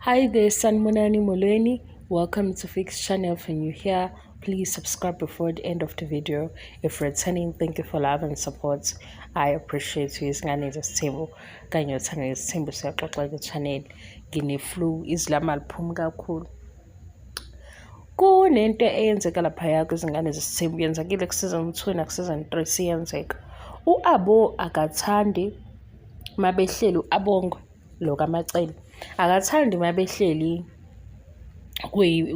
Hi there, Sanibonani Molweni. Welcome to Fix Channel. If you're new here, please subscribe before the end of the video. If returning, thank you for love and support. I appreciate you. Izingane zesithembu kanye nothando nesithembu siyaxoxa ke-channel. Ngine-flu, izwi lami aliphumi kakhulu. Kunento eyenzeka laphaya kwizingane zesithembu, yenzakile ku-season 2 naku-season 3 siyenzeka. U-Abo akathandi mabehleli u-Abongwe lo kaMacele akathandi mabehleli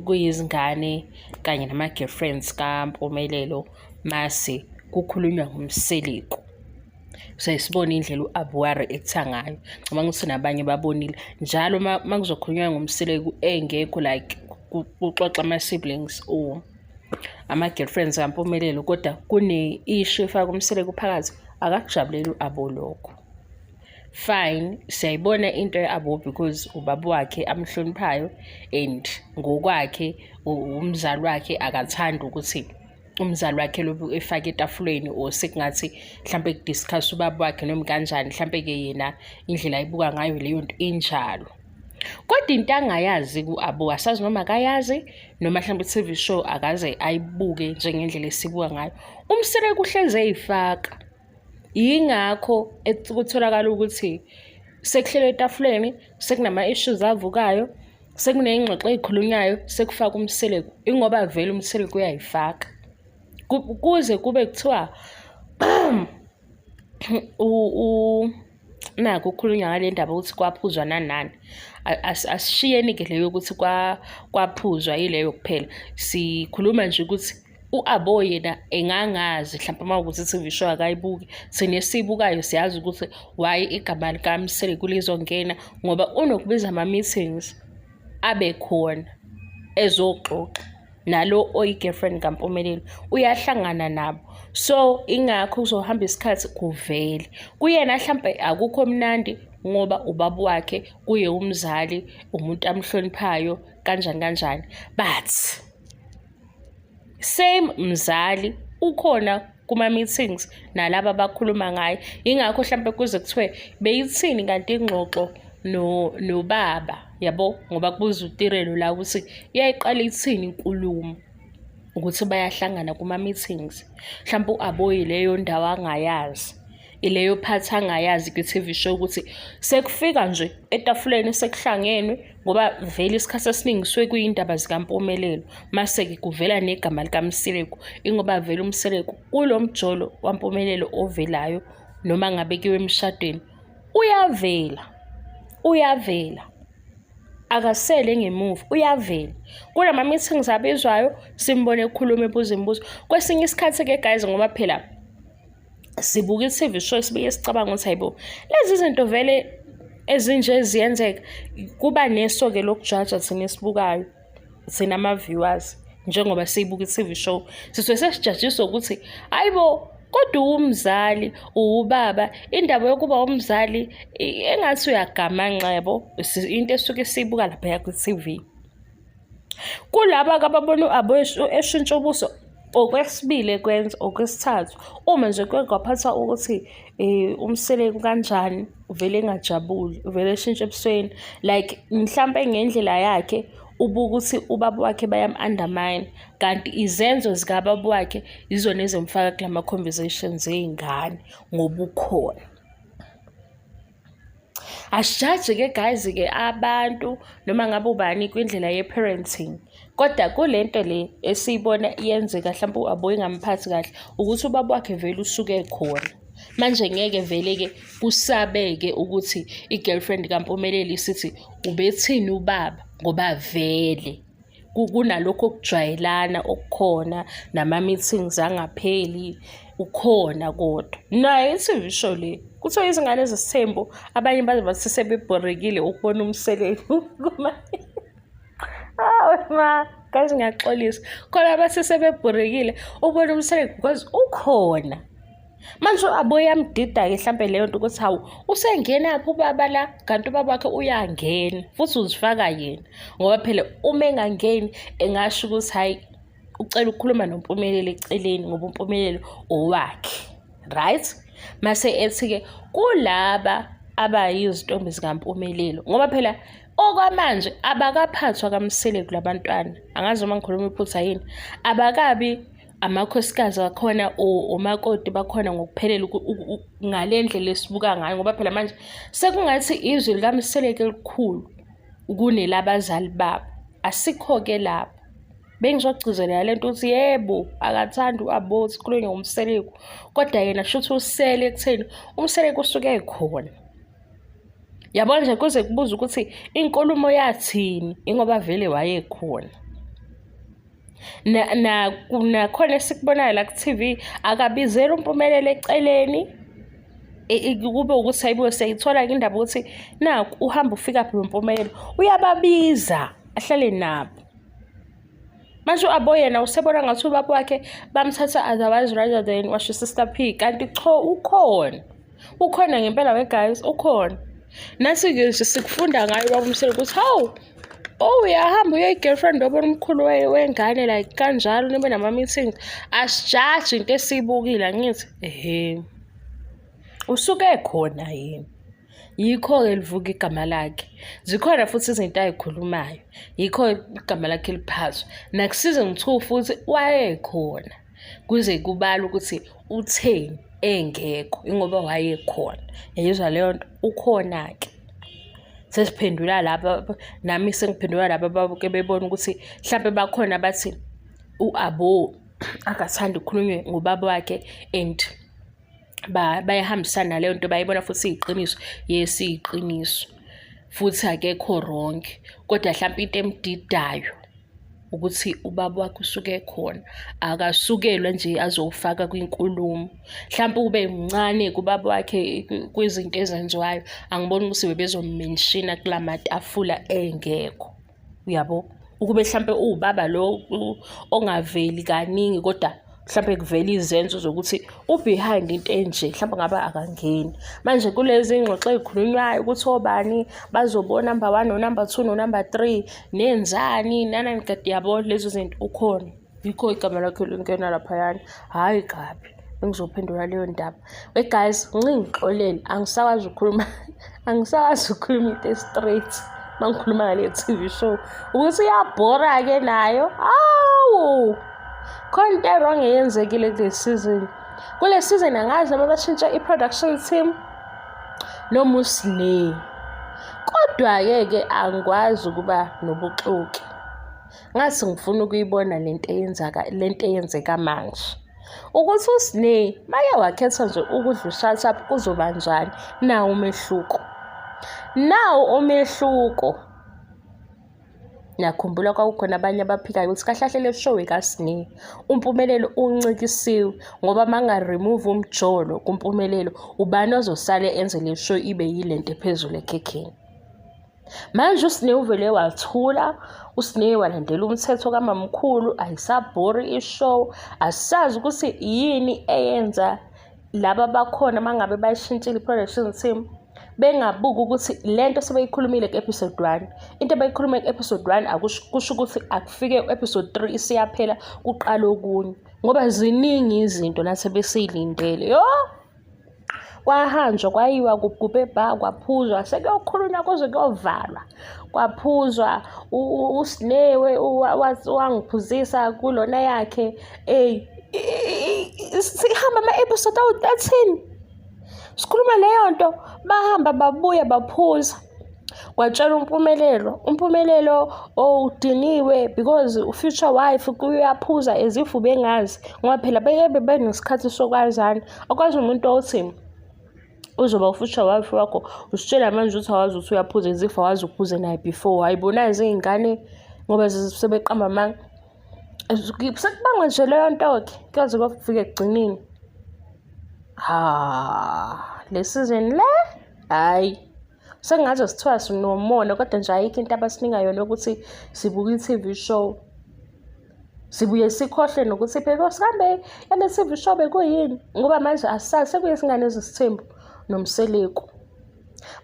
kuyizingane kanye nama-girlfriends kaMpumelelo mase kukhulunywa ngoMseleku. Siyayisibona indlela u-Abu a-react-a ngayo. Ngicabanga ukuthi nabanye babonile. Njalo uma kuzokhulunywa ngoMseleku engekho like kuxoxa ama-siblings or ama-girlfriends kaMpumelelo kodwa kune-issue efaka uMseleku phakathi, akakujabuleli u-Abo lokho. Fine, siyayibona into ye-Abo because ubaba wakhe amhloniphayo and ngokwakhe umzali wakhe akathandi ukuthi umzali wakhe lobu efake etafuleni or sekungathi mhlampe ku-discuss ubaba wakhe noma kanjani, mhlampe-ke yena indlela ayibuka ngayo leyo nto injalo. Kodwa into angayazi ku-Abo, asazi noma akayazi noma mhlampe i-TV show akaze ayibuke njengendlela esibuka ngayo. UMseleku uhlezi ey'faka. Yingakho kutholakala ukuthi sekuhlelwe etafuleni, sekunama-issues avukayo, sekuney'ngxoxo ey'khulunywayo, sekufakwa uMseleku. Ingoba vele uMseleku uyay'faka. Kuze kube kuthiwa nakhu kukhulunywa ngale ndaba ukuthi kwaphuzwa nani nani. Asishiyeni-ke leyo yokuthi kwaphuzwa yileyo kuphela. Sikhuluma nje ukuthi u-Abo yena engangazi mhlampe uma kuwukuthi i-TV show akayibuki. Thina esiyibukayo siyazi ukuthi why igama likaMseleku lizongena ngoba unokubiza ama-meetings abe khona ezoxoxa nalo oyi-girlfriend kaMpumelelo uyahlangana nabo. So ingakho kuzohamba isikhathi kuvele. Kuyena hlampe akukho mnandi ngoba ubaba wakhe kuye umzali, umuntu amhloniphayo kanjani kanjani. But same mzali ukhona kuma-meetings nalaba abakhuluma ngaye. Yingakho hlampe kuze kuthiwe beyithini kanti ingxoxo nobaba yabo, ngoba kubuza uTirelo la ukuthi yayiqala ithini inkulumo ukuthi bayahlangana kuma-meetings. Mhlampe u-Abo yileyo ndawo angayazi, ileyo part angayazi kwi-T_V show ukuthi sekufika nje etafuleni sekuhlangenwe ngoba vele isikhathi esiningi kusuke kuyindaba zikaMpumelelo mase-ke kuvela negama likaMseleku, ingoba vele uMseleku kulo mjolo waMpumelelo ovelayo noma ngabe kuyiwa emshadweni uyavela, uyavela. Akasele ngemuva, uyavela. Kulama-meetings abizwayo simbone ekhuluma ebuza imibuzo. Kwesinye isikhathi-ke guys ngoba phela sibuka i-T_V show sibuye sicabange ukuthi hayibo lezi zinto vele ezinje ziyenzeka, kuba neso-ke lokujaja thina esibukayo, thina ama-viewers njengoba siyibuka i-T_V show sisuke sesijajiswa ukuthi hayi bo kodwa uwumzali, uwubaba, indaba yokuba umzali engathi uyagamanxa yabo, into esuke siyibuka laphaya kwi-T_V. Kulaba-ke ababona u-Abo eshintsha ubuso okwesibili ekwenza, okwesithathu, uma nje kuke kwaphathwa ukuthi uMseleku kanjani, uvele engajabuli, uvele eshintshe ebusweni like mhlampe ngendlela yakhe ubuka ukuthi ubaba wakhe bayam-undermine kanti izenzo zikababa wakhe yizona ezimfaka kulama-conversations ey'ngane ngoba ukhona. Asijaji-ke guys-ke abantu noma ngabe ubani kwindlela ye-parenting, kodwa kule nto le esiyibona iyenzeka hlampe u-Abo ingamphathi kahle ukuthi ubaba wakhe vele usuke ekhona. Manje ngeke vele-ke kusabeke ukuthi i-girlfriend kaMpumelelo isithi ubethini ubaba ngoba vele kunalokhu okujwayelana okukhona nama-meetings angapheli ukhona kodwa. Nayo i-T_V show le kuthiwa izingane zesithembu abanye baze bathi sebebhorekile ukubona uMseleku Hawe ma, guys ngiyaxolisa. Khona abathi sebebhorekile ukubona uMseleku because ukhona. Manje u-Abo iyamdida-ke hlampe leyo nto ukuthi hawu usengenaphi ubaba la kanti ubaba wakhe uyangena futhi uzifaka yena ngoba phela uma engangeni engasho ukuthi hhayi ucela ukukhuluma noMpumelelo eceleni ngoba uMpumelelo owakhe, right? Mase ethi-ke kulaba Abayizintombi zikaMpumelelo ngoba phela okwamanje abakaphathwa kaMseleku labantwana. Angazi noma ngikhuluma iphutha yini. Abakabi amakhosikazi akhona or omakoti bakhona ngokuphelele ngale ndlela esibuka ngayo ngoba phela manje sekungathi izwi likaMseleku elikhulu kunelabazali babo. Asikho-ke lapho. Bengizogcizelela le nto ukuthi yebo akathandi u-Abo sikhulunywe ngoMseleku kodwa yena shuthi usele ekutheni uMseleku usuke ekhona. Yabo nje kuze kubuze ukuthi inkulumo yathini ingoba vele wayekhona. Nakhona esikubonayo la ku-T_V akabizeli uMpumelelo eceleni kube ukuthi hayibo siyayithola-ke indaba ukuthi naku uhamba ufikaphi noMpumelelo uyababiza ahlale nabo. Manje u-Abo yena usebona ngathi ubaba wakhe bamthatha otherwise rather than washo sister P kanti cho ukhona. Ukhona ngempela we guys ukhona. Nathi-ke nje sikufunda ngayo ubaba uMseleku ukuthi hawu oh uyahamba uyoyi-girlfriend obona umkhulu wengane like kanjalo nibe nama-meetings asijaji into esiyibukile angithi ehe usuke khona yini. Yikho-ke livuka igama lakhe. Zikhona futhi izinto ay'khulumayo. Yikho igama lakhe liphazwa. Naku-season 2 futhi wayekhona. Kuze kubalwe ukuthi utheni engekho, ingoba wayekhona. Yayizwa leyo nto? Ukhona-ke. Sesiphendula laba, nami sengiphendula laba ababuke bebona ukuthi hlampe bakhona abathi u-Abo akathandi kukhulunywe ngobaba wakhe and bayahambisana naleyo nto bayibona futhi iyiqiniso. Yes, iyiqiniso futhi akekho wrong kodwa hlampe into emdidayo ukuthi ubaba wakhe usuke ekhona akasukelwa nje azowufaka kwinkulumo. Hlampe ube mncane kubaba wakhe kwizinto ezenziwayo angiboni ukuthi bebezom-mention-a kula matafula engekho. Uyabo? Ukube hlampe uwubaba lo ongaveli kaningi kodwa mhlampe kuvela izenzo zokuthi u-behind into enje mhlampe ngabe akangeni. Manje kulezi ngxoxo ey'khulunywayo ukuthi obani bazoba o-number one, no-number two, no-number three, nenzani nanani kade yabo lezo zinto ukhona. Yikho igama lakhe lingena laphayana. Hhayi kabi bengizophendula leyo ndaba. We guys, ngingixolele angisakwazi ukukhuluma angisakwazi ukukhuluma into e-straight uma ngikhuluma ngale T_V show ukuthi iyabhora-ke nayo. Hawu! Khona into e-wrong eyenzekile kule season. Kule season angazi noma bashintshe i-production team noma uSne. Kodwa-ke ke angikwazi ukuba nobuxoki. Ngathi ngifuna ukuyibona lento eyenzaka lento eyenzeka manje. Ukuthi uSne make wakhetha nje ukudla u-shut up kuzoba njani? Nawu umehluko. Nawu umehluko. Ngiyakhumbula kwakukhona abanye abaphikayo ukuthi kahle kahle le show ekaSne. UMpumelelo uncikisiwe ngoba uma kunga-remove umjolo kuMpumelelo ubani ozosale enze le show ibe yilento ephezulu ekhekheni. Manje uSne uvele wathula, uSne walandela umthetho kamamkhulu, ayisabhori i-show. Asazi ukuthi yini eyenza laba bakhona uma ngabe bayishintshile i-production team bengabuki ukuthi le nto sebeyikhulumile ku-episode 1 into abayikhulume ku-episode 1 akusho ukuthi akufike ku-episode 3 isiyaphela kuqala okunye ngoba ziningi izinto nathi ebesiyilindele yo. Kwahanjwa kwayiwa kugubhe ebha kwaphuzwa sekuyokhulunywa kuze kuyovalwa. Kwaphuzwa uSne wangiphuzisa kulona yakhe eyi sihamba ama-episode awu-13 sikhuluma leyo nto bahamba babuya baphuza. Kwatshelwa uMpumelelo, uMpumelelo oh udiniwe because u-future wife uyaphuza as if ubengazi ngoba phela beke benesikhathi sokwazana. Akwazi umuntu othi uzoba u-future wife wakho usitshela manje ukuthi awazi ukuthi uyaphuza as if awazi uphuze naye before. Hhayi bo nazi iy'ngane ngoba sebeqamba amanga. Sekubangwa nje leyo nto-ke kuyoze kuyofika ekugcineni. Ha, le season le hhayi. Sengaze sithiwa sinomona kodwa nje ayikho into abasinika yona ukuthi sibuke i-T_V show. Sibuye sikhohlwe nokuthi phela sihambe yale T_V show bekuyini ngoba manje asazi sekuyizingane zesithembu noMseleku.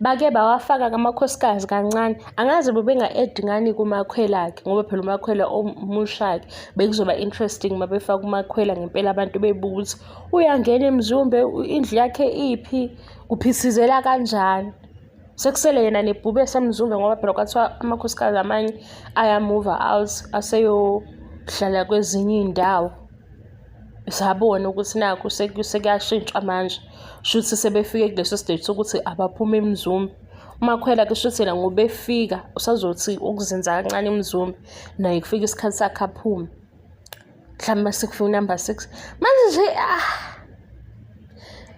Bake bawafaka kamakhosikazi kancane. Angazi bebenga-add ngani kumakhwela-ke ngoba phela umakhwela omusha-ke bekuzoba interesting uma befaka umakhwela ngempela abantu bebuka ukuthi uyangena emzumbe indlu yakhe iphi kuphithizela kanjani. Sekusele yena nebhubesi emzumbe ngoba phela kwathiwa amakhosikazi amanye aya-move out aseyohlala kwezinye iy'ndawo. Sabona ukuthi nakhu sekuyashintshwa manje shuthi sebefike kuleso stage sokuthi abaphume emzumbe. UMakhwela-ke shuthi yena ngoba efika usazothi ukuzinza kancane emzumbe naye kufika isikhathi sakhe aphume. Mhlawumbe mase kufika unumber 6. Manje nje ah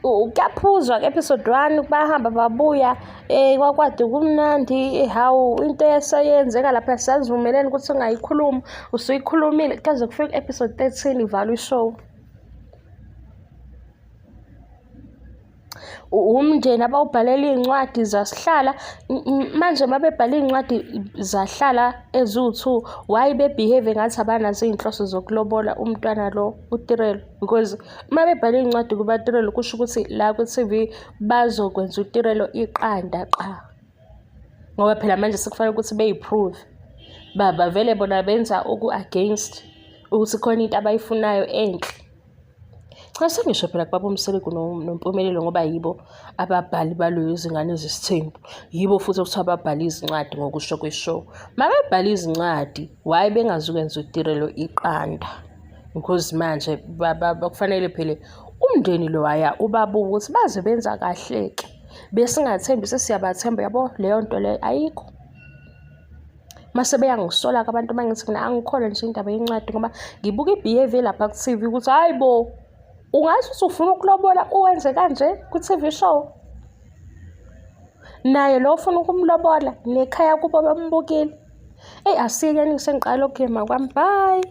kuyaphuzwa ku-episode 1 bahamba babuya kwakwade kumnandi hawu into eseyenzeka lapha sazivumelene ukuthi ungayikhuluma usuyikhulumile kuze kufike ku-episode 13 ivalwe ishow. Umndeni abawubhalela iy'ncwadi zasihlala manje uma bebhala iy'ncwadi zahlala eziwu-two why be-behave ngathi abanazo iy'nhloso zokulobola umntwana lo uTirelo because uma bebhala iy'ncwadi kubaTirelo kusho ukuthi la kwi-T_V bazokwenza uTirelo iqanda qha ngoba phela manje sekufanele ukuthi beyi-prove bavele bona benza oku-against ukuthi khona into abayifunayo enhle. Cha sengisho phela kubaba uMseleku noMpumelelo ngoba yibo ababhali baloyo izingane zesithembu. Yibo futhi okuthiwa babhala izincwadi ngokusho kwe-show. Mabebhala izincwadi, why bengazukwenza uTirelo iqanda? Because manje kufanele phela umndeni lowaya ubabuke ukuthi baze benza kahle-ke. Besingathembi sesiyabathemba yabo leyo nto leyo ayikho. Mase beyangisola-ke abantu uma ngithi mina angikholwa nje indaba yencwadi ngoba ngibuka i-behavior lapha ku-T_V ukuthi hhayi bo, ungathi uthi ufuna ukulobola uwenze kanje kwi-T_V show. Naye lo ofuna ukumlobola nekhaya kubo bambukile. Eyi asiyekeni sengiqala ukuyema kwami, bye.